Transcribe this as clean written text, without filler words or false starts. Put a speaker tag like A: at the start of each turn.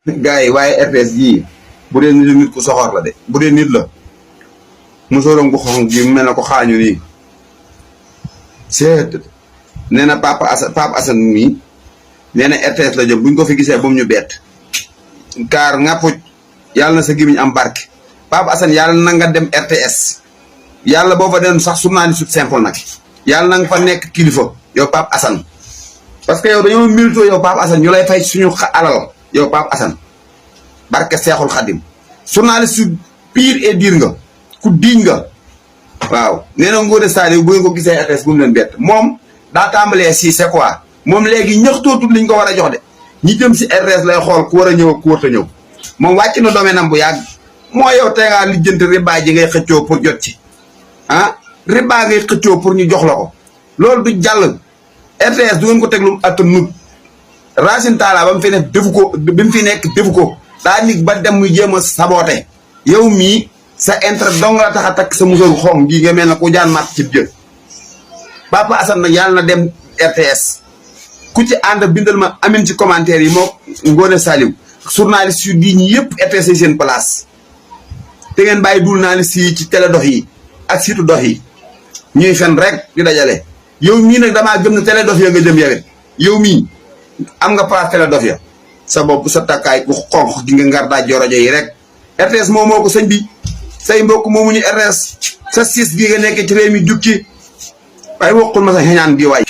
A: gars yi waaye RTS yii bu dee nit ku soxor la de bu dee nit la musóoram gu xonq gi mel na ko xaañu nii seet nee na Papa Assane mii nee na RTS la jëm buñ ko fi gisee bu mu ñu bett kaar ngàppuj yàlla na sa gimiñ am barke Papa Assane yàlla na nga dem RTS yàlla boo fa dem sax journaliste simple nag yàlla na nga fa nekk kilifa yow Papa Assane parce que yow dañoo milito yow Papa Assane ñu lay fay suñu alal yow Papa Assane barke Seexul Xadim journaliste su pire et dire nga ku diñ nga waaw nee na Ngoné Saliou bu ngeen ko gisee RTS bu mu leen bett moom daa tàmbalee si c'est quoi moom léegi ñaxtootul liñ ko war a jox de ñi jëm si RTS lay xool ku war a ñëw ak ku warta ñëw moom wàcc na domaine am bu yàgg moo yow tey ngaa lijjanti riba ji ngay xëccoo pour jot ci ah riba ngay xëccoo pour ñu jox la ko loolu du jàll RTS du ngeen ko teglu attan nut Racine Talla ba mu fi nekk defu ko bi mu fi nekk defu ko daa nig ba dem muy jéem a saboote yow mii sa intérêt dong la tax a takk sa musóor xonq gi nga mel na ku jaan mat ci jë Papa Assane nag yàlla na dem RTS ku ci ànd bindal ma amin ci commentaire yi moo Ngoné Saliou journaliste yu di ñi yëpp RTS yi seen place te ngeen bàyyi dul naa ni si ci télé dox yi ak surtout dox yi ñuy fen rek di dajale yow mii nag damaa gëm ne télé dof ya nga jëm yawet yow mii am nga place télé dof ya sa bopp sa takkaay ku xonq gi nga ngar daaj rajo yi rek RTS moo ko sëñ bi say mbokk moomuñu RTS sa siis gi nga nekk ci réew mi jukki waaye wokkul ma sa xeñaan gi waay